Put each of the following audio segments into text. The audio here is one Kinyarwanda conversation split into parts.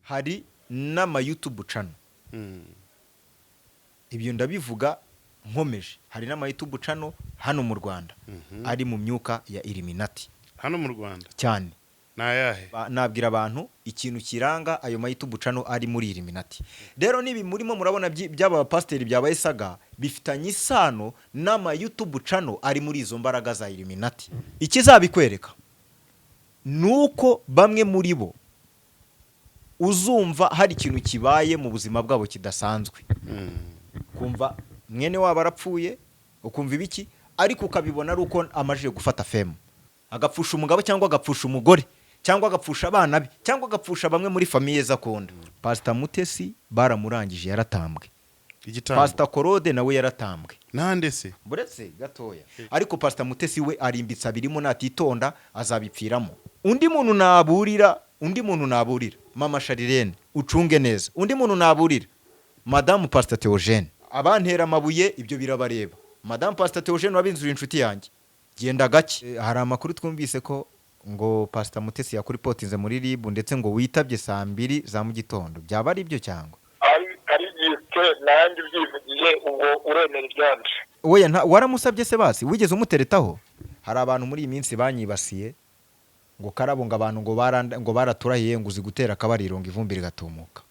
Hari n'ama YouTube channel. Ibyo ndabivuga nkomeje, hari n'ama YouTube channel hano mu Rwanda ari mu myuka ya Illuminati. Hano mu Rwanda? Cyane. Ni ayahe? Nabwira abantu ikintu kiranga ayo ma YouTube channel ari muri Illuminati. Rero nibi murimo murabona by'aba bapasiteri byabaye saga, bifitanye isano n'ama YouTube channel ari muri izo mbaraga za Illuminati. Ikizabikwereka nuko bamwe muri bo uzumva hari ikintu kibaye mu buzima bwabo kidasanzwe, kumva mwene wabo arapfuye, ukumva ibiki, ariko ukabibona ari uko amajije gufata fame, agapfusha umugabo cyangwa agapfusha umugore cyangwa agapfusha abana be cyangwa agapfusha bamwe muri famille ze akunda. Pasita Mutesi baramurangije, yaratambwe. Igitambo. Pasita Korode nawe yaratambwe. Nande se? Buretse gatoya, ariko Pasita Mutesi we arimbitse abirimo, natitonda azabipfiramo. Undi muntu naburira, undi muntu naburira, Mama Sharirene, ucunge neza. Undi muntu naburira, Madamu Pasita Theogene. Abantera amabuye ibyo birabareba. Madamu Pasita Theogene wabinzuriye inshuti yanjye, genda gake. Hari amakuru twumvise ko ngo Pasita Mutesi yakuripotinze muri RIB, ndetse ngo witabye saa 2 za mu gitondo. Byaba ari byo cyangwa? Ari igisite nanjye ubyivugiye, ubwo uremera ibyanje. Oya, waramusabye se basi? Wigeze umuteretaho? Hari abantu muri iyi minsi banyibasiye ngo Karabo, ngo abantu ngo ngo baraturahiye ngo uzi gutera akabariro ngo ivumbi rigatumuka.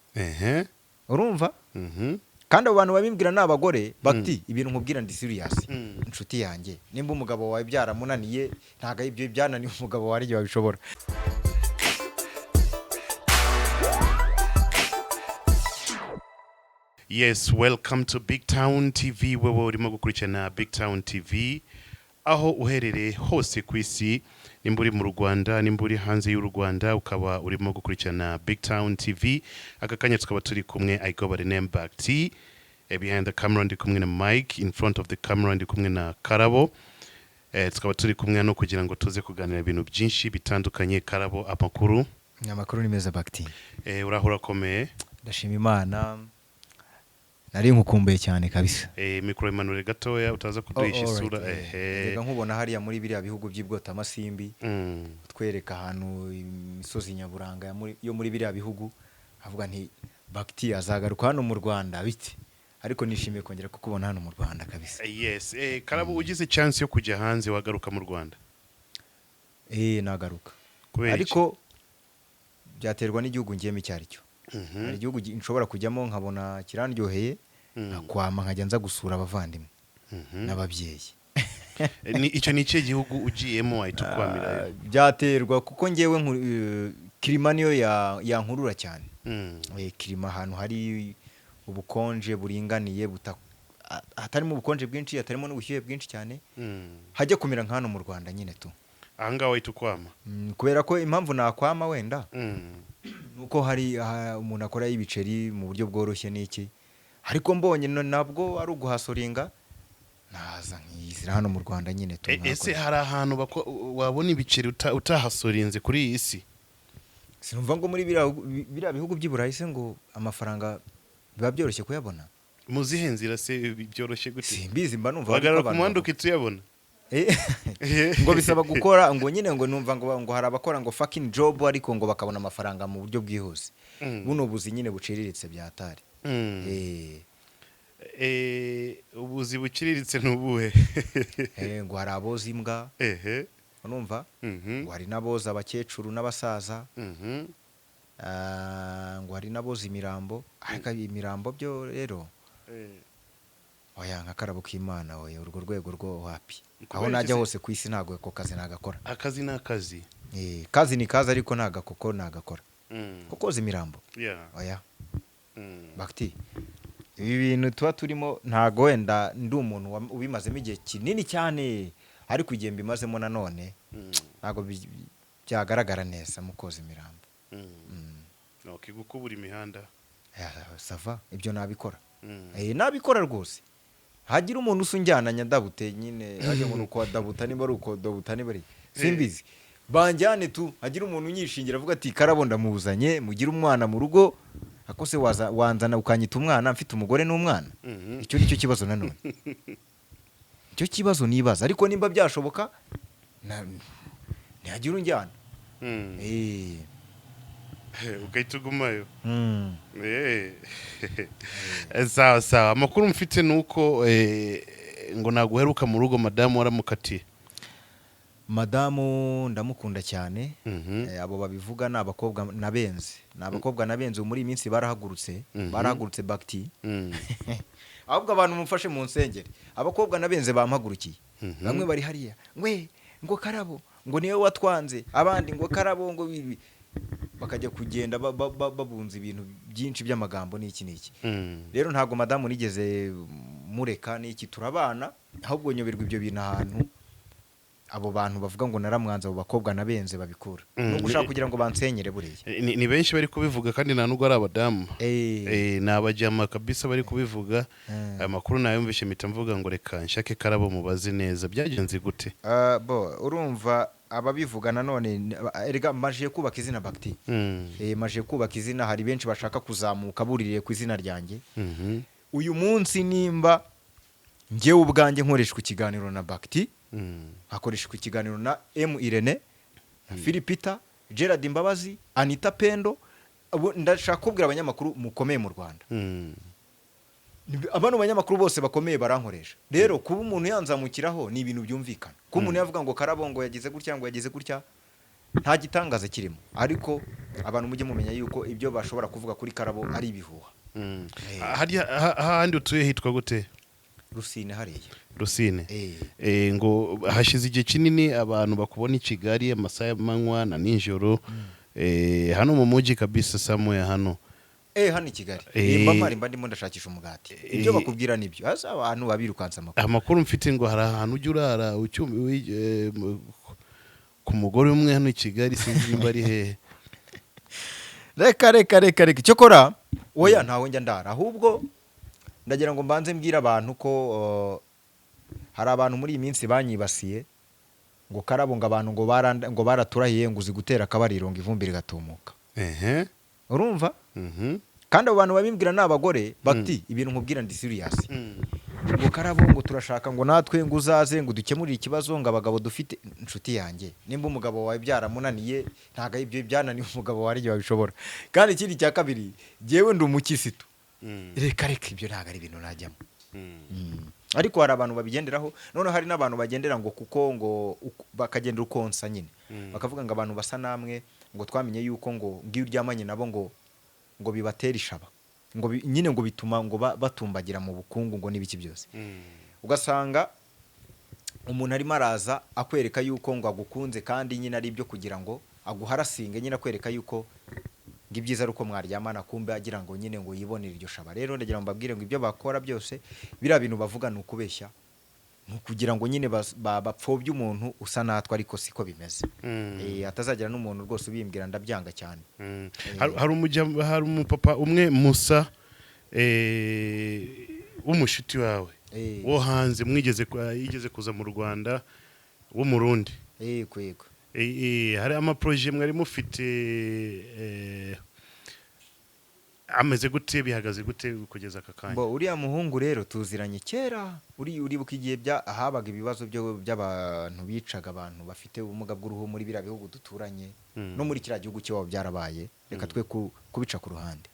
Urumva? Mhm. Kandi abo bantu babimbwira ni abagore bati ibintu nkubwira ndi serious. Inshuti yanjye, nimba umugabo wawe byaramunaniye, ntabwo ibyo byananiye umugabo wawe ari wabishobora. Yes, welcome to Big Town TV. Wewe urimo gukurikirana Big Town TV aho uherereye hose ku isi, nimba uri mu Rwanda, nimba uri hanze y'u Rwanda, ukaba urimo gukurikirana Big Town TV. Aka kanya tukaba turi kumwe, I go by the name Back T. Behind the camera ndi kumwe na Mike, in front of the camera ndi kumwe na Karabo. Tukaba turi kumwe no kugira ngo tuze kuganira ibintu byinshi bitandukanye. Karabo, amakuru? Amakuru ni meza, Bagiti. Uraho urakomeye? Ndashima Imana, nari nkukumbuye cyane kabisa. Mikoro imanure gatoya utaza kuduhisha isura. Ehe. Reka nkubona hariya muri biriya bihugu by'ibwotamasimbi, twereka ahantu imisozi nyaburanga yo muri biriya bihugu, avuga nti Bagiti azagaruka hano mu Rwanda bite? Ariko nishimiye kongera kukubona hano mu Rwanda kabisa. Yes, Karabo, ugize chance yo kujya hanze wagaruka mu Rwanda? Nagaruka. Kubera iki? Ariko byaterwa n'igihugu ngiyemo icyo ari cyo. Hari igihugu nshobora kujyamo nkabona kirandyoheye, nkakwama nkajya nza gusura abavandimwe n'ababyeyi. Icyo ni ikihe gihugu ugiyemo wahita ukwamirayo? Byaterwa kuko ngewe climat niyo yankurura cyane. Climat, ahantu hari ubukonje buringaniye, hatarimo ubukonje bwinshi, hatarimo n'ubushyuhe bwinshi cyane, hajya kumera nka hano mu Rwanda nyine tu. Aha ngaha wahita ukwama? Kubera ko impamvu nakwama wenda nuko hari umuntu akora ibiceri mu buryo bworoshye n'iki, ariko mbonye nabwo ari uguhasoringa, naza nkiyizira hano mu Rwanda nyine tu. Ese Nkakora. hari ahantu wabona ibiceri utahasorinze kuri iyi si? Sinumva ngo muri biriya bihugu by'i Burayi se ngo amafaranga biba byoroshye kuyabona? Mu zihe nzira se byoroshye gute? Simbizi, mba numva Wagarara ariko ku abantu muhanda bavuga. ukita uyabona? Ngo bisaba gukora, ngo nyine ngo numva ngo hari abakora ngo fucking job, ariko ngo bakabona amafaranga mu buryo bwihuse. Buno buzi nyine buciriritse byatari. Ubuzi buciriritse ni ubuhe? Ngo hari aboza imbwa. Urumva? Ngo hari n'aboza abakecuru n'abasaza. Ngo hari n'aboza imirambo, ariko imirambo byo rero oya, nka Karabo k'Imana, oya, urwo rwego rwo wapi. Kubera Aho iki najya se? hose ku isi ntabwo ako kazi nagakora. Akazi ni akazi. Kazi ni kazi, ariko ntago koko nagakora ko koza imirambo. Oya. Bakiti, ibi bintu tuba turimo, ntago wenda ndi umuntu ubimazemo igihe kinini cyane, ariko igihe mbimazemo nanone ntago byagaragara neza mu koza imirambo. Okay, gukubura imihanda? Ya, ça va, ibyo nabikora. Nabikora rwose, hagira umuntu usa unjyana nyadabute nyine, hajya ngo ni uko dabuta, niba ari uko dabuta, niba ari simbizi, banjyane tu, hagira umuntu unyishingira avuga ati Karabo ndamuzanye, mugire umwana mu rugo. Ako se waza wanzana ukanyita umwana mfite umugore n'umwana? Icyo nicyo kibazo nanone, icyo kibazo nibaza, ariko nimba byashoboka ntihagire unjyana. Ugahita ugumayo. Sawa sawa. Amakuru mfite ni uko ngo naguheruka mu rugo madamu waramukatiye. Madamu ndamukunda cyane. Abo babivuga ni abakobwa nabenze, ni abakobwa nabenze. Ubu muri iyi minsi barahagurutse, barahagurutse bagiti. Ahubwo abantu mumfashe mu nsengeri, abakobwa nabenze bampagurukiye. Bamwe bari hariya ngwe ngo Karabo ngo niwe watwanze, abandi ngo Karabo ngo bibi, bakajya kugenda babunza ibintu byinshi by'amagambo n'iki n'iki. Rero ntabwo madamu nigeze mureka n'iki, turabana. Ahubwo nyoberwa ibyo bintu ahantu abo bantu bavuga ngo naramwanze, abo bakobwa nabenze babikura, ni ugushaka kugira ngo bansenyere buriya. Ni benshi bari kubivuga, kandi nta nubwo ari abadamu. Ni abajyama kabisa bari kubivuga. Aya makuru nayumvishe mpita mvuga ngo reka nshake Karabo mubaze neza byagenze gute. Ah, bo urumva ababivuga nanone erega majije kubaka izina bagiti. Majije kubaka izina, hari benshi bashaka kuzamuka buririye ku izina ryanjye. Uyu munsi nimba njyewe ubwanjye nkoreshwa ikiganiro na Bagiti, nkakoreshwa ikiganiro na M Irene na Philipita, Gerard Mbabazi, Anita Pendo, abo ndashaka kubwira abanyamakuru mukomeye mu Rwanda. Abano banyamakuru bose bakomeye barankoresha. Rero kuba umuntu yanzamukiraho ni ibintu byumvikana. Kuba umuntu yavuga ngo Karabo ngo yagize gutya, ngo yagize gutya, nta gitangaza kirimo, ariko abantu mujye mumenya yuko ibyo bashobora kuvuga kuri Karabo ari ibihuha. Harya hahandi utuye hitwa gute? Rusine hariya. Rusine. Eh. Ngo hashize igihe kinini abantu bakubona i Kigali amasaha y'amanywa na nijoro, hano mu mujyi kabisa, somewhere hano. Hano i Kigali. Mba mpari, mba ndimo ndashakisha umugati. Ibyo bakubwira nibyo, hasa abantu babirukansa amakuru. Amakuru mfite ngo hari ahantu ujya urara ku mugore umwe hano i Kigali, sinzi nimba ari hehe. Reka reka reka reka, cyokora oya, ntawe njya ndara. Ahubwo ndagira ngo mbanze mbwire abantu ko hari abantu muri iyi minsi banyibasiye ngo Karabo, ngo abantu ngo ngo baraturahiye ngo uzi gutera akabariro ngo ivumbi rigatumuka. Urumva? Kandi abo bantu babimbwira ni abagore bati ibintu nkubwira ndi serious. Ngo Karabo ngo turashaka ngo natwe ngo uzaze ngo dukemurire ikibazo ngo abagabo dufite. Inshuti yanjye, nimba umugabo wawe byaramunaniye, ntabwo ari ibyo byananiye umugabo wawe igihe wabishobora. Kandi ikindi cya kabiri, jyewe ndi umukisitu. Reka reka, ibyo ntabwo ari ibintu najyamo. Ariko hari abantu babigenderaho. Noneho hari n'abantu bagendera ngo kuko ngo bakagendera ukonsa nyine, bakavuga ngo abantu basa namwe ngo twamenye yuko ngo iyo uryamanye nabo ngo bibatera ishaba, ngo nyine ngo bituma ngo batumbagira mu bukungu ngo n'ibiki byose. Ugasanga umuntu arimo araza akwereka yuko ngo agukunze, kandi nyine ari ibyo kugira ngo aguharasinge nyine, akwereka yuko ngo ibyiza ari uko mwaryamana, kumbe agira ngo nyine ngo yibonere iryo shaba. Rero ndagira ngo mbabwire ngo ibyo bakora byose, biriya bintu bavuga ni ukubeshya, ni ukugira ngo nyine bapfobye umuntu usa natwe, ariko siko bimeze. Hatazagira n'umuntu rwose ubimbwira, ndabyanga cyane. Hari umupapa umwe Musa, w'umushuti wawe wo hanze mwigeze yigeze kuza mu Rwanda, w'Umurundi. Yego yego. Hari amaprojet mwari mufite, ameze gute, bihagaze gute kugeza aka kanya? Bo uriya muhungu rero tuziranye kera. Uri uribuka igihe bya habaga ibibazo byo by'abantu bicaga abantu bafite ubumuga bw'uruhu muri biriya bihugu duturanye, no muri kiriya gihugu cy'iwabo byarabaye, reka twe kubica ku ruhande.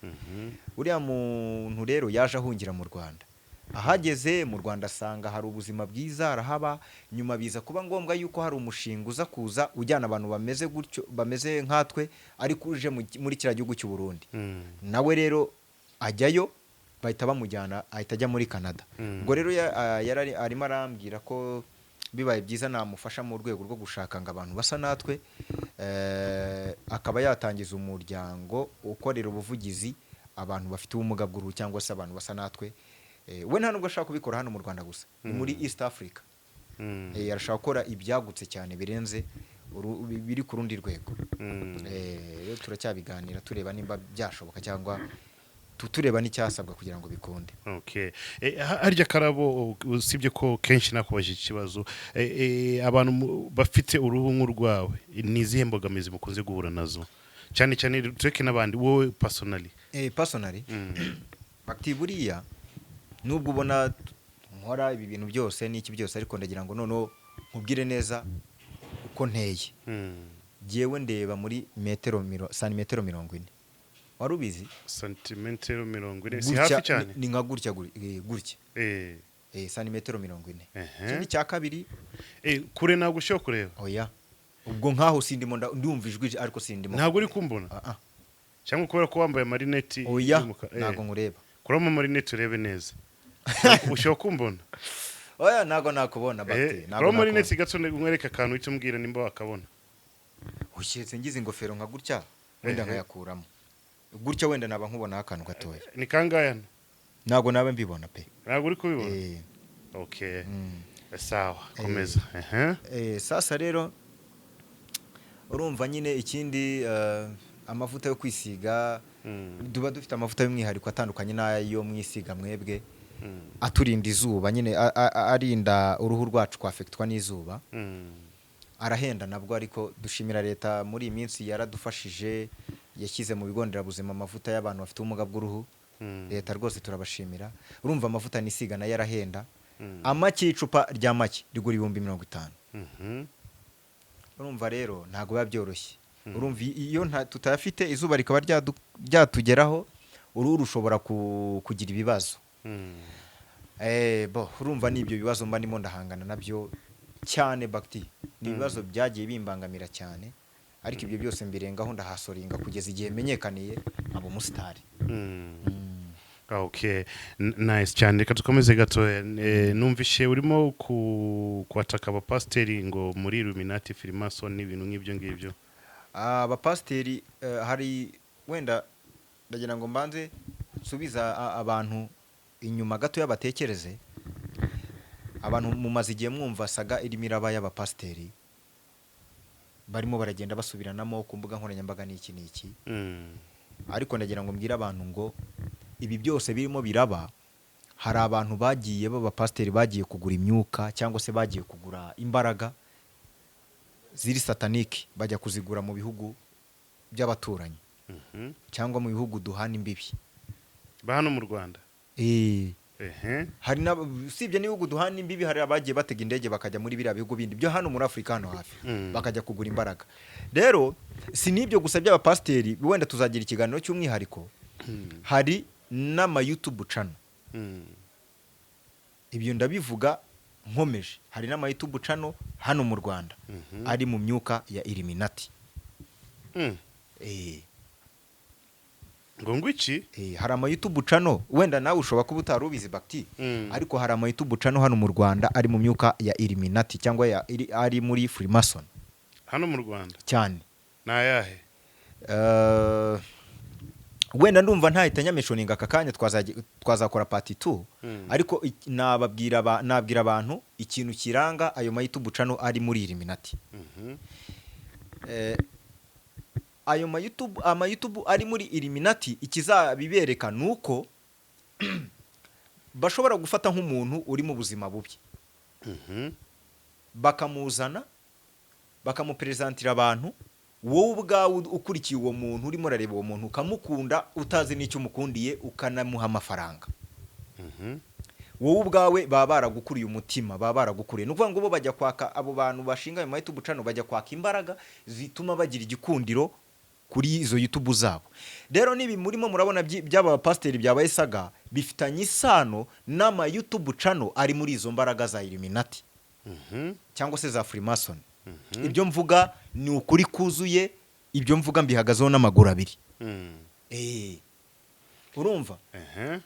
Uriya muntu rero yaje ahungira mu Rwanda. Ahageze mu Rwanda asanga hari ubuzima bwiza, arahaba. Nyuma biza kuba ngombwa yuko hari umushinga uza kuza ujyana abantu bameze gutyo, bameze nkatwe, ariko uje muri kiriya gihugu cy'u Burundi. Nawe rero ajyayo, bahita bamujyana, ahita ajya muri Canada. Ubwo rero yarari arimo arambwira ko bibaye byiza namufasha mu rwego rwo gushaka ngo abantu basa natwe, akaba yatangiza umuryango ukorera ubuvugizi abantu bafite ubumuga bw'uruhu cyangwa se abantu basa natwe. We nta nubwo ashaka kubikora hano mu Rwanda gusa, ni muri East Africa. Arashaka gukora ibyagutse cyane birenze biri ku rundi rwego. Rero turacyabiganira, tureba nimba byashoboka cyangwa tureba n'icyasabwa kugira ngo bikunde. Okay. Harya Karabo, usibye ko kenshi nakubajije ikibazo, abantu bafite uruhu nk'urwawe ni izihe mbogamizi mukunze guhura nazo cyane cyane? Tureke n'abandi, wowe personally. Personally, bati buriya nubwo ubona nkora ibi bintu byose n'iki byose, ariko ndagira ngo noneho nkubwire neza uko nteye. Jyewe ndeba muri metero santimetero 40. Wari ubizi? Santimetero 40 si Gutya, hafi cyane. Ni nka gutya, gutya. Santimetero 40. Ikindi cya kabiri, Kure ntabwo ushobora kureba? Oya, ubwo nkaho sindimo ndumva ijwi ariko sindimo. Ntabwo uri kumbona? Ah, ah. Cyangwa kubera ko wambaye amarineti Oya. y'umukara? Ntabwo nkureba. Kuramo amarineti urebe neza, ushobora kumbona. Oya, ntabwo nakubona, Bagiti. Ntabwo Kuramo nakubona. amarineti gato nkwereke akantu, uhite umbwira nimba wakabona. Ushyitse ngize ingofero nka gutya, wenda nkayakuramo gutya, wenda naba nkubonaho akantu gatoya. Ni kangahe hano? Ntabwo naba mbibona pe. Ntabwo uri kubibona? Eh. Okay, sawa, komeza. Ehe. Sasa rero urumva nyine ikindi, amavuta yo kwisiga, tuba dufite amavuta y'umwihariko atandukanye n'ayo mwisiga mwebwe, aturinda izuba nyine, arinda uruhu rwacu kwafekitwa n'izuba. Arahenda nabwo, ariko dushimira leta muri iyi minsi yaradufashije, yashyize mu bigo nderabuzima amavuta y'abantu bafite ubumuga bw'uruhu. Leta rwose turabashimira. Urumva amavuta nisiga nayo arahenda. Amake, icupa rya make rigura 50,000. Urumva rero ntabwo biba byoroshye. Urumva iyo tutayafite, izuba rikaba ryatugeraho, uruhu rushobora kugira ibibazo. Bo urumva ni ibyo bibazo mba ndimo ndahangana nabyo cyane, Bagiti. Ni ibibazo byagiye bimbangamira cyane, ariko ibyo byose mbirengaho, ndahasoringa kugeza igihe menyekaniye nkaba umusitari. Okay, nice cyane. Reka dukomeze gatoya. Numvishe urimo kwataka abapasiteri ngo muri Illuminati, Freemason n'ibintu nk'ibyo ngibyo. Abapasiteri, hari wenda ndagira ngo mbanze nsubiza abantu inyuma gatoya batekereze. Abantu mumaze igihe mwumva saga irimo iraba y'abapasiteri barimo baragenda basubiranamo ku mbuga nkoranyambaga n'iki n'iki. Ariko ndagira ngo mbwire abantu ngo ibi byose birimo biraba, hari abantu bagiye b'abapasiteri bagiye kugura imyuka cyangwa se bagiye kugura imbaraga ziri satanike, bajya kuzigura mu bihugu by'abaturanyi cyangwa mu bihugu duhana imbibi. Ba hano mu Rwanda? Eh. Ehe. Hari usibye n'ibihugu duhana imbibi, hari abagiye batega indege bakajya muri biriya bihugu bindi byo hano muri Afurika hano hafi, bakajya kugura imbaraga. Rero si n'ibyo gusa by'abapasiteri, wenda tuzagira ikiganiro cy'umwihariko. Hari n'ama YouTube channel. Ibyo ndabivuga nkomeje, hari n'ama YouTube channel hano mu Rwanda ari mu myuka ya Illuminati. Ngo ngwiki? Hari ama YouTube channel, wenda nawe ushobora kuba utari ubizi, Bagiti, ariko hari ama YouTube channel hano mu Rwanda ari mu myuka ya Illuminati cyangwa ari muri Freemason. Hano mu Rwanda? Cyane. Ni ayahe? Wenda ndumva ntahita nyamentioninga aka kanya, twazakora part 2. Ariko nabwira abantu ikintu kiranga ayo ma YouTube channel ari muri Illuminati. Ayo ma YouTube, ama YouTube ari muri Illuminati, ikizabibereka nuko bashobora gufata nk'umuntu uri mu buzima bubi, bakamuzana bakamuperezantira abantu. Wowe ubwawe ukurikiye uwo muntu, urimo urareba uwo muntu, ukamukunda utazi n'icyo umukundiye, ukanamuha amafaranga. Wowe ubwawe baba baragukuriye umutima, baba baragukuriye. Ni ukuvuga ngo bo bajya kwaka abo bantu bashinga ayo ma YouTube channel, bajya kwaka imbaraga zituma bagira igikundiro kuri izo YouTube zabo. Rero nibi murimo murabona by'aba bapasiteri byabaye saga, bifitanye isano n'ama YouTube channel ari muri izo mbaraga za Illuminati cyangwa se za Freemason. Ibyo mvuga ni ukuri kuzuye, ibyo mvuga mbihagazeho n'amaguru abiri. Urumva,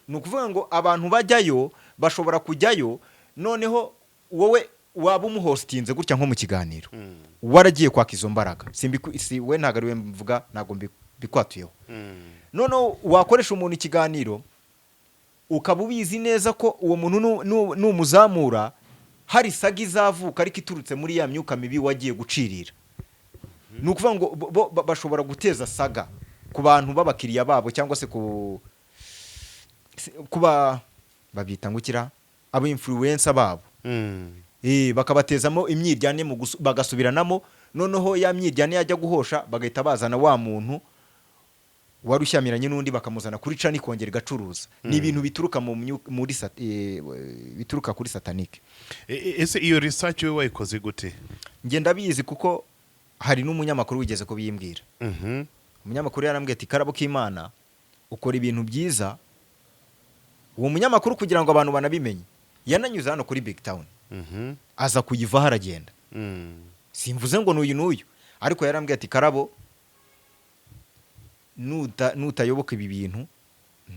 ni ukuvuga ngo abantu bajyayo bashobora kujyayo, noneho wowe waba umuhostinze gutya nko mu kiganiro, waragiye kwaka izo mbaraga. Si we, ntabwo ari we mvuga, ntabwo mbikwatuyeho. Noneho wakoresha umuntu ikiganiro, ukaba ubizi neza ko uwo muntu numuzamura hari saga izavuka, ariko iturutse muri ya myuka mibi wagiye gucirira. Ni ukuvuga ngo bo bashobora guteza saga ku bantu b'abakiriya babo, cyangwa se kuba babyita ngo ukira abo influencer babo. Bakabatezamo imyiryane bagasubiranamo. Noneho ya myiryane yajya guhosha, bagahita bazana wa muntu wari ushyamiranye n'undi, bakamuzana kuri channel, ikongera igacuruza. Ni ibintu bituruka mu muri bituruka kuri satanique. Ese iyo research wowe wayikoze gute? Njye ndabizi kuko hari n'umunyamakuru wigeze kubimbwira. Umunyamakuru yarambwiye ati: "Karabo k'Imana." Ukora ibintu byiza. Uwo munyamakuru, kugira ngo abantu banabimenye, yananyuze hano kuri Big Town, aza kuyivaho aragenda. Simvuze ngo n'uyu n'uyu, ariko yarambwiye ati: "Karabo, nutayoboka ibi bintu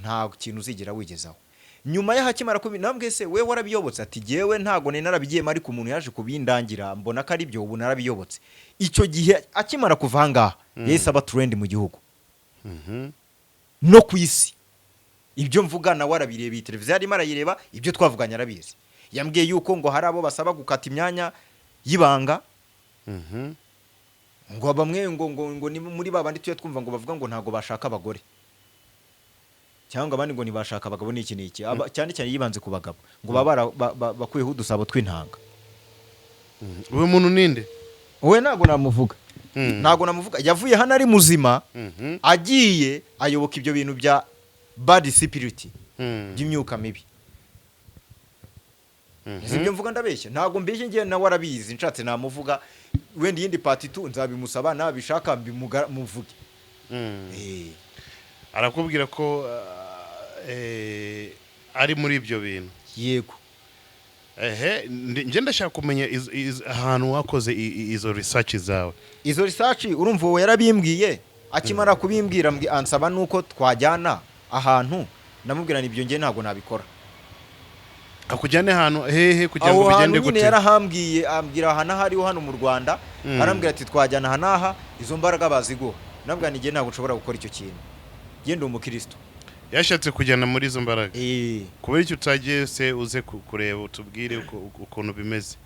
nta kintu uzigera wigezaho." Nyuma y'aho akimara kubi nambwe se we warabiyobotse? Ati: "Jyewe ntago nari narabigiyemo, ariko umuntu yaje kubindangira mbona ko ari byo, ubu narabiyobotse." Icyo gihe akimara kuva aha ngaha yahise aba trend mu gihugu no ku isi. Ibyo mvuga nawe arabireba, iyi televiziyo arimo arayireba, ibyo twavuganye arabizi. Yambwiye yuko ngo hari abo basaba gukata imyanya y'ibanga, ngo bamwe ngo ni muri ba bandi tujya twumva ngo bavuga ngo ntabwo bashaka abagore, cyangwa abandi ngo ntibashaka abagabo n'iki n'iki. Cyane cyane yibanze ku bagabo, ngo baba bakuyeho udusabo tw'intanga. Uwo muntu ninde? Wowe ntabwo namuvuga. Ntabwo namuvuga. Yavuye hano ari muzima, agiye ayoboka ibyo bintu bya bad spirit, by'imyuka mibi. Ese ibyo mvuga ndabeshya? Ntabwo mbeshye ngiye, nawe arabizi. Nshatse namuvuga, wenda iyindi part tu nzabimusaba, nabishaka muvuge. Arakubwira ko ari muri ibyo bintu? Yego. Ehe, njye ndashaka kumenya ahantu wakoze izo research zawe. Izo research, urumva, uwo yarabimbwiye. Akimara kubimbwira ansaba nuko twajyana ahantu, ndamubwira ni ibyo ngiye ntabwo nabikora. Akujyane ahantu hehe kugira Aho ngo hantu bigende nyine gute? yarahambwiye, ambwira ahantu aho ariho hano mu Rwanda. Arambwira ati: "Twajyana aha n'aha, izo mbaraga baziguha." Ndamubwira ni njye ntabwo nshobora gukora icyo kintu, njye ndi umukristo. Yashatse kujyana muri izo mbaraga? Eh. Kubera icyo utagiye se, uze kureba utubwire ukuntu bimeze?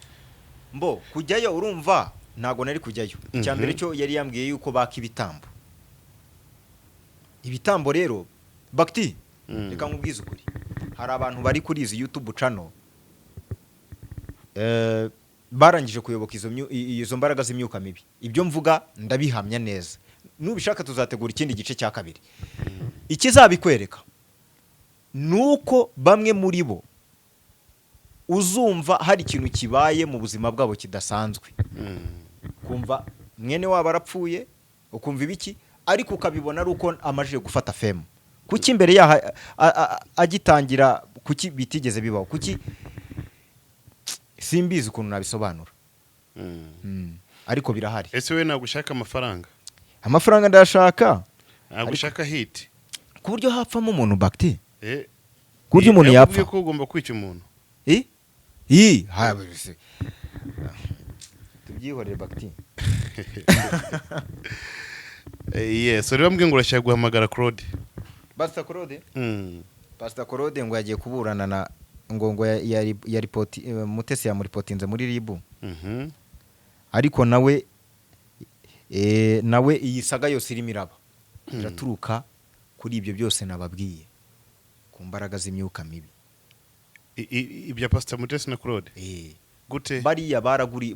Mbo kujyayo, urumva ntabwo nari kujyayo. Icya mbere cyo yari yambwiye yuko baka ibitambo. Ibitambo rero, bakiti, reka nkubwize ukuri, hari abantu bari kuri izi YouTube channel barangije kuyoboka izo mbaraga z'imyuka mibi. Ibyo mvuga ndabihamya neza. Nubishaka tuzategura ikindi gice cya kabiri. Ikizabikwereka ni uko bamwe muri bo uzumva hari ikintu kibaye mu buzima bwabo kidasanzwe, kumva mwene wabo arapfuye, ukumva ibiki, ariko ukabibona ari uko amajije gufata fame. Kuki imbere yaho agitangira kuki bitigeze bibaho? Kuki? Simbizi ukuntu nabisobanura. Ariko birahari. Ese we ntabwo ushaka amafaranga? Amafaranga ndayashaka. Ntabwo ushaka hit? Ku buryo hapfamo umuntu, bagiti, ku buryo umuntu Yakubwiye yapfa. ko ugomba kwica umuntu? I i ha tubyihorere, bagiti. Yes, rero mbwiye ngo urashaka guhamagara Claude. Pastor Claude. Pastor Claude ngo yagiye kuburana na ngo ya ripoti, Mutesi yamuripotinze muri RIB. Ariko nawe nawe iyi saga yose irimo iraba iraturuka kuri ibyo byose nababwiye, ku mbaraga z'imyuka mibi. Ibya Pastor Mutesi na Claude? Gute? Bariya baraguri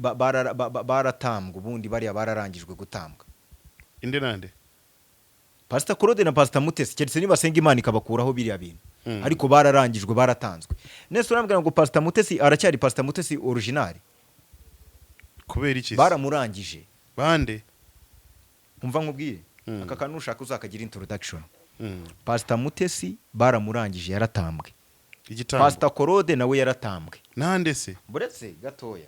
baratambwa ubundi, bariya bararangijwe gutambwa. Inde nande? Pastor Claude na Pastor Mutesi, keretse nibasenga Imana ikabakuraho biriya bintu. Ariko bararangijwe, baratanzwe nese. Urambwira ngo Pastor Mutesi aracyari Pastor Mutesi original? Kubera iki se? Baramurangije. Bande? Umva nkubwire. Aka kantu ushaka uzakagira introduction. Pastor Mutesi baramurangije, yaratambwe. Igitambo? Pastor Claude nawe yaratambwe. Nande se? Buretse gatoya.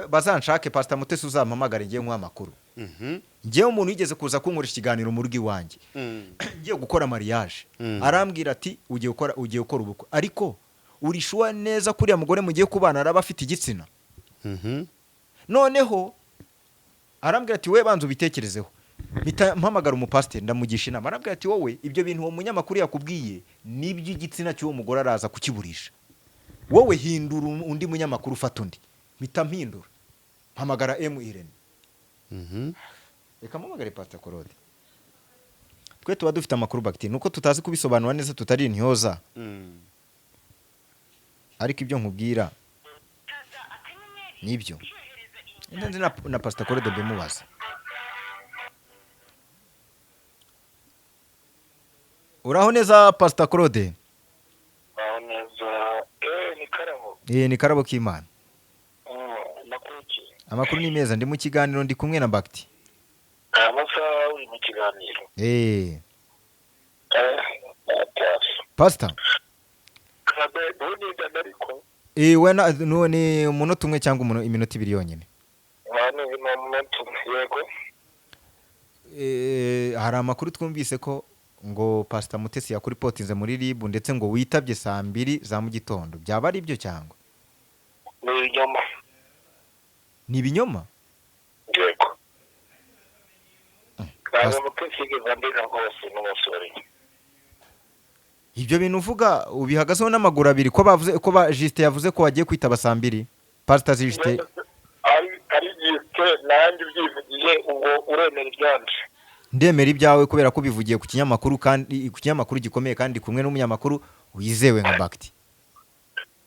Bazanshake Pastor Mutesi, uzampamagare ngiye nkuha amakuru. Ngewe umuntu yigeze kuza kunkoresha ikiganiro mu rugo iwanjye, ngiye gukora mariage, arambwira ati: Ugiye gukora ubukwe, ariko uri sure neza kuriya mugore mugiye kubana araba afite igitsina?" Noneho arambwira ati: "We banza ubitekerezeho." Mpita mpamagara umupasiteri, ndamugisha inama. Arambwira ati: "Wowe ibyo bintu uwo munyamakuru yakubwiye nibyo, igitsina cy'uwo mugore araza kukiburisha. Wowe hindura undi munyamakuru, ufata undi." Mpita mpindura, mpamagara M Irene. Reka mpamagare Pastor Claude. Twe tuba dufite amakuru, bagiti, nuko tutazi kubisobanura neza, tutari intyoza. Ariko ibyo nkubwira nibyo nzi na Pastor Claude mbimubaza. Uraho neza, Pastor Claude? Aho neza, ni Karabo. Eh, ni Karabo k'Imana. Nakurikiye. Amakuru ni meza. Ndi mu kiganiro, ndi kumwe na Bakti. Aya masaha uri mu kiganiro? kiganiro. Eh, Atari. Pastor. Kabe ntunigane ariko. Eh, we na ni umunota umwe cyangwa iminota 2 yonyine. Mwana ni umunota umwe, yego. Hari amakuru twumvise ko ngo Pastor Mutesi yakuripotinze muri RIB, ndetse ngo witabye saa 2 za mu gitondo. Byaba ari byo cyangwa Ni ibinyoma. Ni ibinyoma? Yego. Ntabwo Mutesi yigeze ambega rwose n'umusore. Ibyo bintu uvuga ubihagazeho n'amaguru abiri, ko bavuze ko ba Justin yavuze ko wagiye kwitaba saa 2? Pastor Justin Ari Justin nanjye ubyivugiye, ubwo uremera ibyanje. Ndemera ibyawe kubera ko ubivugiye ku kinyamakuru, kandi ku kinyamakuru gikomeye, kandi kumwe n'umunyamakuru wizewe nka Bakti.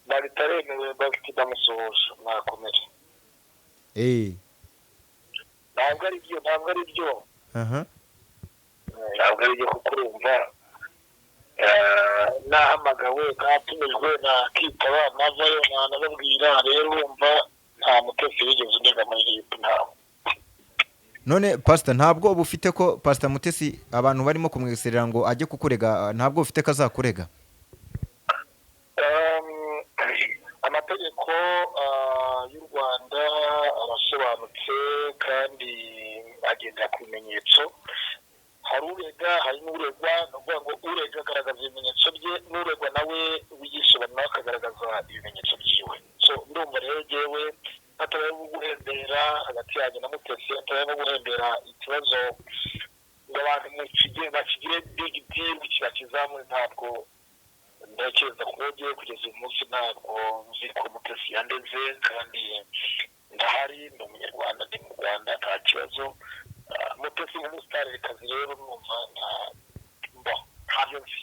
Babitaremewe Bakti, ndamusuhuje, mwakomere. Ntabwo ari byo, ntabwo ari byo. Ntabwo ari byo, kuko urumva nahamagawe, natumijwe, nakitaba, navayo ntanababwira. Rero urumva nta Mutesi wigeze undega muri RIB, ntawe. None Pastor, ntabwo uba ufite ko Pastor Mutesi abantu barimo kumweserera ngo ajye kukurega, ntabwo ufite ko azakurega? Amategeko y'u Rwanda arasobanutse kandi agendera ku bimenyetso. Hari urega, hari n'uregwa. Ni ukuvuga ngo urega agaragaza ibimenyetso bye, n'uregwa nawe wiyisobanura akagaragaza ibimenyetso byiwe. So ndumva rero jyewe hatabayeho guhembera hagati yanjye na Mutesi, hatabayeho guhembera ikibazo ngo abantu bakigire big deal kibakizamure, ntabwo ntekereza ko ngiye. Kugeza uyu munsi ntabwo nzi ko Mutesi yandeze, kandi ndahari, ndi umunyarwanda, ndi mu Rwanda, nta kibazo. Mutesi nk'umustarikazi rero numva ntabyo nzi.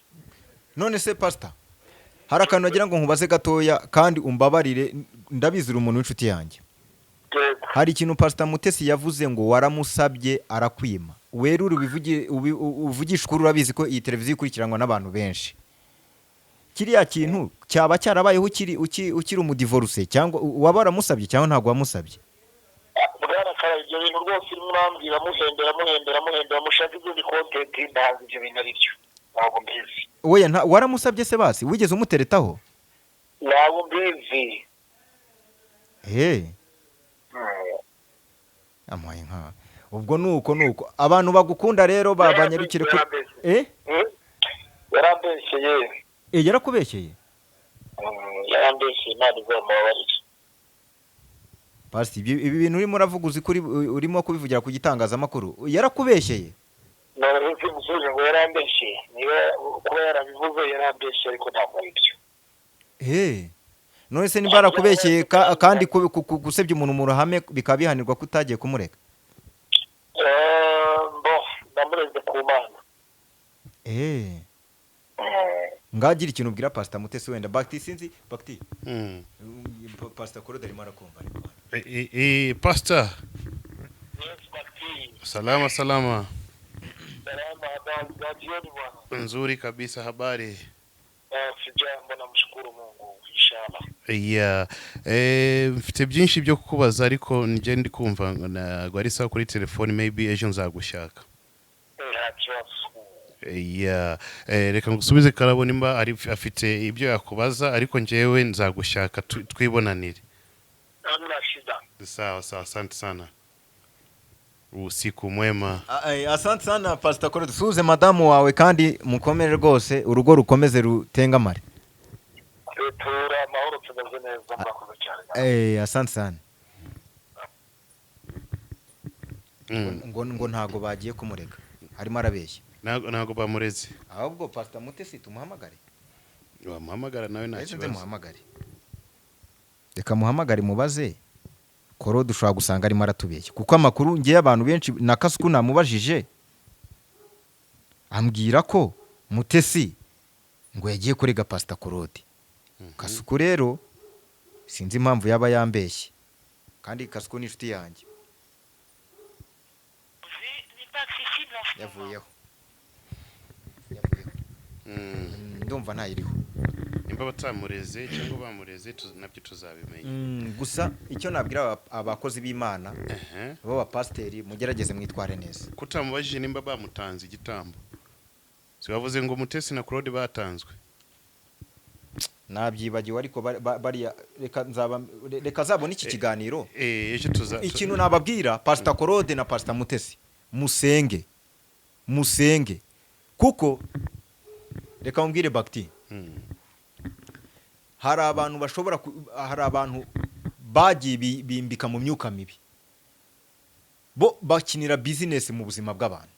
None se Pastor, hari akantu nagira ngo nkubaze gatoya, kandi umbabarire, ndabizi uri umuntu w'inshuti yanjye. Yego. Hari ikintu Pastor Mutesi yavuze ngo waramusabye arakwima. Werure uvugishe ukuri, urabizi ko iyi televiziyo ikurikiranwa n'abantu benshi. Kiriya kintu cyaba cyarabayeho ukiri umudivorce, cyangwa waba waramusabye cyangwa ntabwo wamusabye? Bwana Kara, ibyo bintu rwose urimo urambwira muhembera muhembera muhembera, mushaka izindi content, ntabwo ibyo bintu ari byo, ntabwo mbizi. Oya, waramusabye se basi? Wigeze umuteretaho? Ntabwo mbizi. Amuhaye nka ubwo nuko abantu bagukunda rero banyarukire kuri Yarambeshyeye. Yarakubeshyeye? Yarambeshyeye, Imana izamubabarire. Pasi, ibi bintu urimo uravuga uzi ko urimo kubivugira ku gitangazamakuru. Yarakubeshyeye? None simusubije ngo yarambeshyeye? Niba kuba yarabivuze yarambeshyeye, ariko ntabwo ari byo. None se niba yarakubeshyeye, kandi gusebya umuntu mu ruhame bikaba bihanirwa ko utagiye kumureka? Bo ndamureze ku Mana. Ngagira ikintu ubwira Pastor Mutesi wenda. Bakti, sinzi Bakti. Pastor Claude arimo arakumva, ariko hano. Pastor. Yes, Bakti. Salama salama. Salama, habari za jioni bwana. Nzuri kabisa, habari? Sijambo, namshukuru Mungu, inshallah. Yeah. Mfite byinshi byo kukubaza, ariko njye ndi kumva ntabwo ari sawa kuri telefone, maybe ejo nzagushaka. Nta kibazo. Yeah. Reka ngusubize Karabo nimba ari afite ibyo yakubaza, ariko njyewe nzagushaka twibonanire. Hamna shida. Sawa sawa, asante sana. Usiku mwema. Asante sana Pastor Claude, suze madamu wawe kandi mukomere rwose, urugo rukomeze rutengamare. Tura amahoro, tumeze neza, murakoze cyane. Asante sana. Ngo ntago bagiye kumurega, arimo arabeshya. Ntago bamureze. Ahubwo Pastor Mutesi tumuhamagare. Wamuhamagara nawe, nta Ese nze kibazo. muhamagare, reka muhamagare mubaze. Koro dushobora gusanga arimo aratubeshya, kuko amakuru ngiye abantu benshi na Kasuku namubajije ambwira ko Mutesi ngo yagiye kurega Pastor Claude. Kasuku rero sinzi impamvu yaba yambeshye, kandi Kasuku ni inshuti yanjye. Yavuyeho. Ndumva ntayiriho. Nimba batamureze cyangwa bamureze, nabyo tuzabimenya. Gusa icyo nabwira abakozi b'Imana b'abapasiteri, mugerageze mwitware neza. Kutamubajije nimba bamutanze igitambo, si bavuze ngo Mutesi na Claude batanzwe? Nabyibagiwe, ariko bariya reka nzaba, reka azabone iki kiganiro. Ejo tuza. Ikintu nababwira, Pasita Claude na Pasita Mutesi, musenge, musenge, kuko reka mubwire bagiti, hari abantu bashobora hari abantu bagiye bimbika mu myuka mibi, bo bakinira bizinesi mu buzima bw'abantu.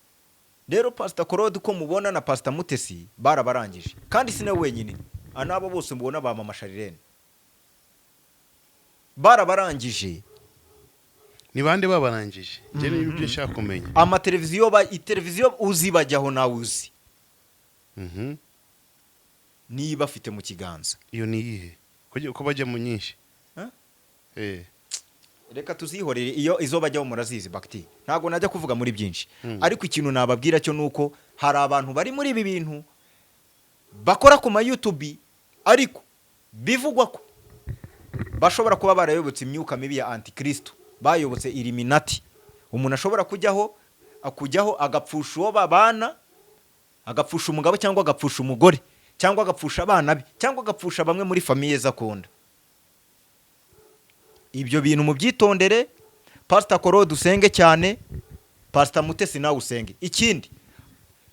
Rero Pasita Claude uko mubona na Pasita Mutesi barabarangije, kandi si nawe wenyine, n'abo bose mubona ba Mama Sharirene barabarangije. Ni bande babarangije? Njye nibyo nshaka kumenya. Amateleviziyo iteleviziyo uzi bajyaho, nawe uzi niba afite mu kiganza. Iyo ni iyihe? Ko bajya mu nyinshi? Huh? Eh. Reka tuzihorere, iyo izo bajyaho murazizi bagiti, ntabwo najya kuvuga muri byinshi. Ariko ikintu nababwira cyo ni uko hari abantu bari muri ibi bintu bakora ku ma YouTube, ariko bivugwa ko bashobora kuba barayobotse imyuka mibi ya antikristo, bayobotse Illuminati. Umuntu ashobora kujyaho, akujyaho agapfusha uwo babana, agapfusha umugabo cyangwa agapfusha umugore cyangwa agapfusha abana be cyangwa agapfusha bamwe muri famille ze akunda. Ibyo bintu mubyitondere. Pasita Claude, usenge cyane. Pasita Mutesi, nawe usenge. Ikindi,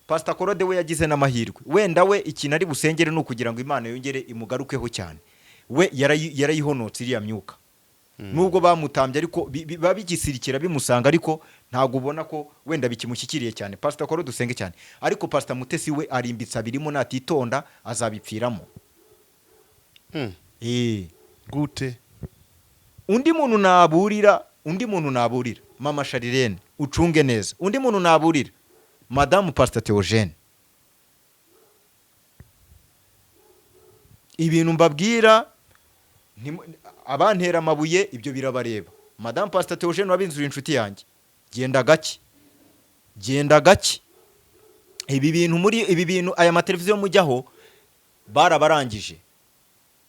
Pasita Claude we yagize n'amahirwe, wenda we ikintu ari busengere ni ukugira ngo Imana yongere imugarukeho cyane. We yarayihonotse iriya myuka, nubwo bamutambye, ariko biba bigisirikira bimusanga, ariko ntabwo ubona ko wenda bikimushyikiriye cyane. Pasita Claude, usenge cyane. Ariko Pasita Mutesi we arimbitse abirimo, natitonda azabipfiramo. Gute? Undi muntu naburira, undi muntu naburira, Mama Sharirene, ucunge neza. Undi muntu naburira, Madamu Pasita Theogene. Ibintu mbabwira, abantera amabuye ibyo birabareba. Madamu Pasita Theogene wabinzuriye inshuti yanjye, genda gake, genda gake. Ibi bintu, muri ibi bintu, aya mateleviziyo mujyaho barabarangije.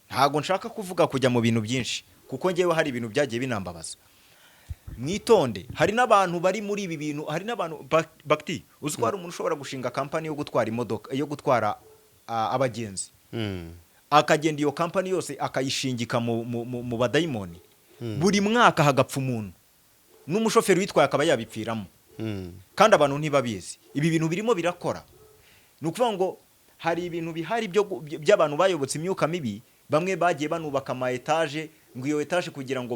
Ntabwo nshaka kuvuga kujya mu bintu byinshi, kuko ngewe hari ibintu byagiye binambabaza. Mwitonde, hari n'abantu bari muri ibi bintu, hari n'abantu bagiti uzi ko hari umuntu ushobora gushinga kampani yo gutwara imodoka, yo gutwara abagenzi, akagenda iyo kampani yose akayishingika mu badayimoni. Buri mwaka hagapfa umuntu, n'umushoferi witwaye akaba yabipfiramo, kandi abantu ntibabizi. Ibi bintu birimo birakora. Ni ukuvuga ngo hari ibintu bihari by'abantu bayobotse imyuka mibi. Bamwe bagiye banubaka ama etaje, ngo iyo etaje kugira ngo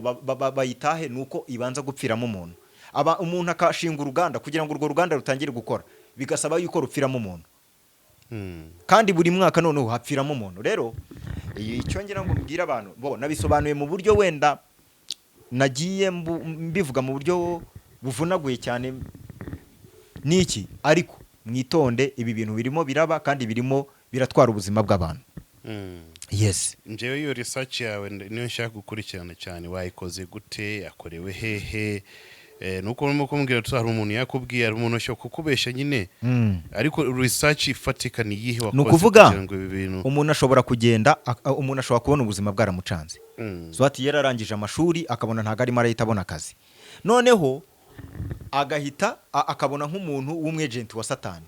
bayitahe ni uko ibanza gupfiramo umuntu. Aba umuntu akashinga uruganda, kugira ngo urwo ruganda rutangire gukora bigasaba yuko rupfiramo umuntu, kandi buri mwaka noneho hapfiramo umuntu. Rero icyo ngira ngo mbwire abantu bo, nabisobanuye mu buryo wenda nagiye mbivuga mu buryo buvunaguye cyane niki, ariko mwitonde, ibi bintu birimo biraba kandi birimo biratwara ubuzima bw'abantu. Yes. Njyewe iyo research yawe niyo nshaka gukurikirana cyane. Wayikoze gute? Yakorewe hehe? Nuko urimo kumbwira tu hari umuntu yakubwiye, hari umuntu ushobora kukubesha nyine, ariko research ifatika ni iyihe wakoze Ni ukuvuga, kugira ngo ibi bintu? Umuntu ashobora kugenda, umuntu ashobora kubona ubuzima bwaramucanze, so ati yararangije amashuri, akabona ntabwo arimo arahita abona akazi, noneho agahita akabona nk'umuntu w'umwejenti wa Satani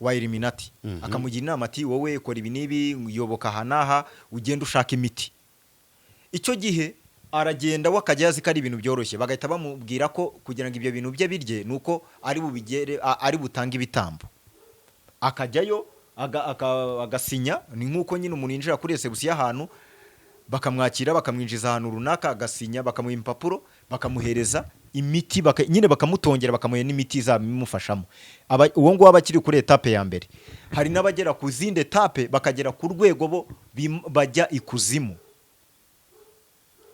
wa Illuminati, akamugira inama ati: "Wowe kora ibi n'ibi, yoboka aha n'aha, ugende ushaka imiti." Icyo gihe aragenda, we akajya azi ko ari ibintu byoroshye, bagahita bamubwira ko kugira ngo ibyo bintu bye birye ni uko ari bubigere, ari butange ibitambo. Akajyayo agasinya. Ni nk'uko nyine umuntu yinjira kuri reception y'ahantu, bakamwakira, bakamwinjiza ahantu runaka, agasinya, bakamuha impapuro, bakamuhereza imiti, nyine bakamutongera, bakamuha n'imiti izabimufashamo. Uwo nguwo aba akiri kuri étape ya mbere. Hari n'abagera ku zindi étape, bakagera ku rwego bo bajya ikuzimu,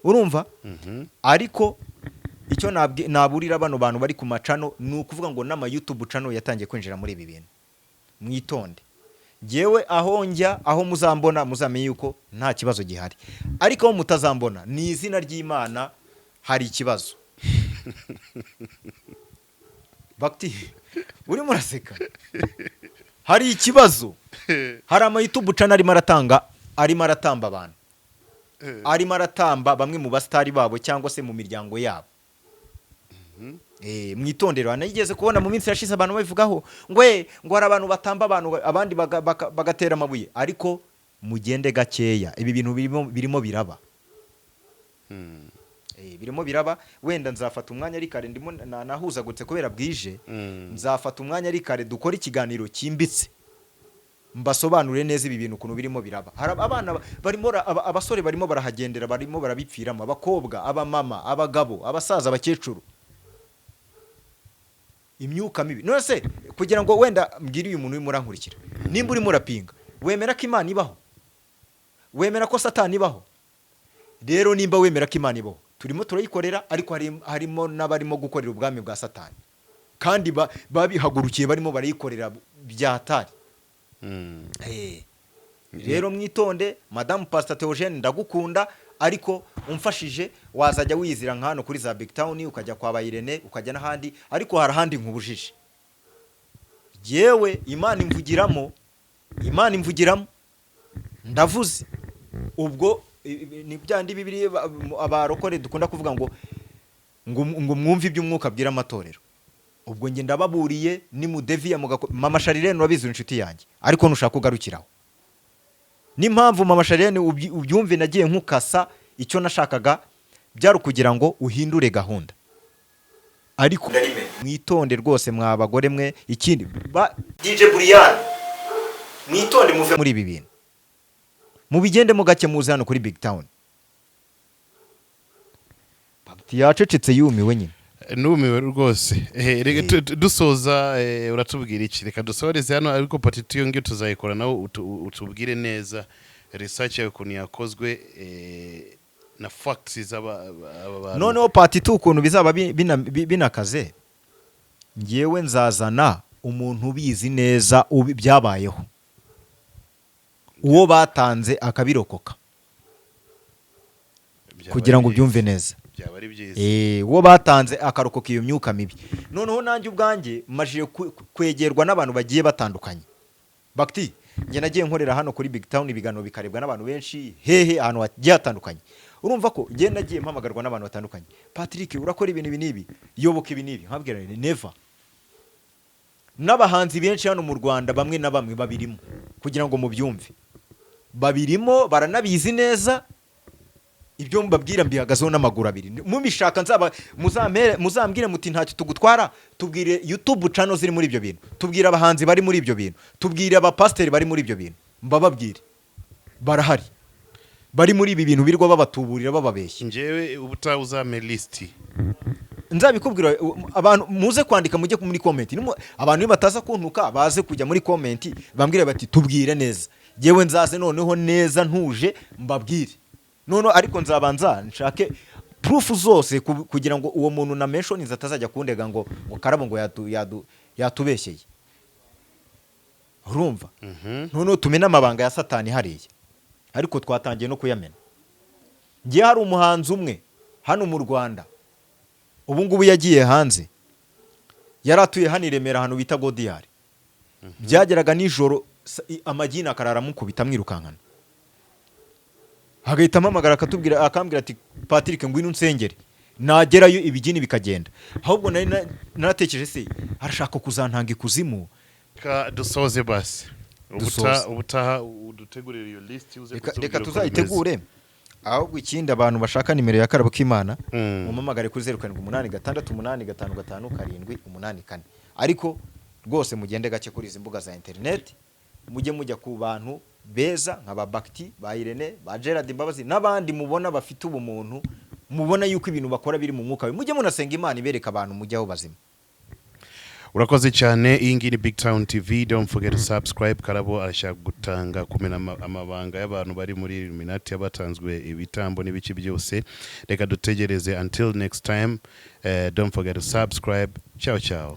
urumva? Ariko icyo naburira bano bantu bari ku ma channel, ni ukuvuga ngo n'ama YouTube channel yatangiye kwinjira muri ibi bintu, mwitonde. Ngewe aho njya, aho muzambona, muzamenye yuko nta kibazo gihari, ariko aho mutazambona ni izina ry'Imana hari ikibazo. Bakti, urimo uraseka, hari ikibazo. Hari ama YouTube channel arimo aratanga Arimo aratamba abantu, arimo aratamba bamwe mu basitari babo cyangwa se mu miryango yabo. Mwitondero, nigeze kubona mu minsi yashize abantu babivugaho ngo ngo hari abantu batamba abantu, abandi bagatera amabuye, ariko mugende gakeya, ibi bintu birimo biraba. Birimo biraba. Wenda nzafata umwanya ari kare, ndimo nahuzagutse kubera bwije. Nzafata umwanya ari kare dukore ikiganiro cyimbitse, mbasobanurire neza ibi bintu ukuntu birimo biraba. Hari abana barimo abasore barimo barahagendera, barimo barabipfiramo, abakobwa, abamama, abagabo, abasaza, abakecuru, imyuka mibi. None se kugira ngo wenda mbwire uyu muntu urimo urankurikira, nimba urimo urapinga, wemera ko Imana ibaho, wemera ko Satani ibaho? Rero nimba wemera ko Imana ibaho, turimo turayikorera, ariko harimo n'abarimo gukorera ubwami bwa Satani, kandi babihagurukiye, barimo barayikorera byatari. Rero mwitonde. Madamu Pastor Theogene, ndagukunda, ariko umfashije wazajya wizira nka hano kuri za Big Town, ukajya kwa Bayirene, ukajya n'ahandi, ariko hari ahandi nkubujije. Yewe, Imana imvugiramo, Imana imvugiramo, ndavuze. Ubwo ni byandi bibiri abarokore dukunda kuvuga ngo mwumve ibyo umwuka abwira amatorero. Ubwo njye ndababuriye, nimudeviya mugako. Mama Sharirene, urabizi, uri inshuti yanjye, ariko nushaka kugarukiraho n'impamvu Mama Sharirene ubyumve, nagiye nkukasa. Icyo nashakaga byari ukugira ngo uhindure gahunda, ariko mwitonde rwose mwa bagore mwe. Ikindi, ba DJ Brian, mwitonde, muve muri ibi bintu, mubigendemo gake, muze hano kuri Big Town. Bagiti yacecetse, yumiwe nyine. Numiwe rwose. Reka dusoza, uratubwira iki? Reka dusoreze hano, ariko part 2 iyo ngiyo tuzayikora nawe utubwire neza research yawe ukuntu yakozwe, na facts z'aba aba bantu. Noneho part 2 ukuntu bizaba binakaze, ngewe nzazana umuntu ubizi neza, byabayeho, uwo batanze akabirokoka. Byaba kugira ari ngo byiza. ubyumve neza. Byaba ari byiza. Uwo batanze akarokoka iyo myuka mibi. Noneho nanjye ubwanjye majije kwegerwa n'abantu bagiye batandukanye. Bakiti, njye nagiye nkorera hano kuri Big Town ibiganiro bikarebwa n'abantu benshi, hehe, ahantu hagiye hatandukanye. Urumva ko njye nagiye mpamagarwa n'abantu batandukanye: "Patrick, urakora ibintu ibi n'ibi, yoboka ibi n'ibi." Nkabwira nti: "Never." N'abahanzi benshi hano mu Rwanda, bamwe na bamwe babirimo, kugira ngo mubyumve, babirimo, baranabizi neza. Ibyo mbabwira mbihagazeho n'amaguru abiri. Mubishaka nzaba muzambwire muti: "Ntacyo tugutwara, tubwire YouTube channel ziri muri ibyo bintu, tubwire abahanzi bari muri ibyo bintu, tubwire abapasiteri bari muri ibyo bintu." Mbababwire, barahari, bari muri ibi bintu, birirwa babatuburira, bababeshya. Njyewe ubutaha uzampe list. Nzabikubwira. Abantu muze kwandika, mujye muri comment. Abantu nibataza kuntuka, baze kujya muri comment bambwire bati: "Tubwire neza." Yewe, nzaze noneho neza ntuje mbabwire noneho, ariko nzabanza nshake proof zose kugira ngo uwo muntu na mentions atazajya kundega ngo Karabo ngo yatubeshyeye. Urumva? Noneho tumene amabanga ya Satani hariya, ariko twatangiye no kuyamena. Ngiye, hari umuhanzi umwe hano mu Rwanda, ubu ngubu yagiye hanze, yari atuye hano i Remera, ahantu bita Godiyari. Byageraga nijoro, amagini akarara amukubita, amwirukankana, agahita ampamagara, akatubwira, akambwira ati: "Patrick, ngwino unsengere." Nagerayo ibigini bikagenda. Ahubwo nari naratekereje: se arashaka kuzantanga ikuzimu? Reka dusoze basi. Dusoze. Ubutaha udutegurire iyo list, uze Reka kutubwira reka uko tuzayitegure. Ahubwo ikindi, abantu bashaka nimero ya Karabo k'Imana, mumamagare kuri 0786855784. Ariko rwose mugende gake kuri izi mbuga za interineti, mujye mujya ku bantu beza nka ba Bakiti, ba Irene, ba Gerard Mbabazi n'abandi mubona bafite ubumuntu, mubona yuko ibintu bakora biri mu mwuka we. Mujye munasenga Imana ibereka abantu mujyaho bazima. Urakoze cyane. Iyi ngiyi ni Big Town TV. Don't forget to subscribe. Karabo arashaka gutanga kumena amabanga y'abantu bari muri Illuminati, yabatanzwe ibitambo n'ibiki byose. Reka dutegereze. Until next time, don't forget to subscribe. Ciao ciao.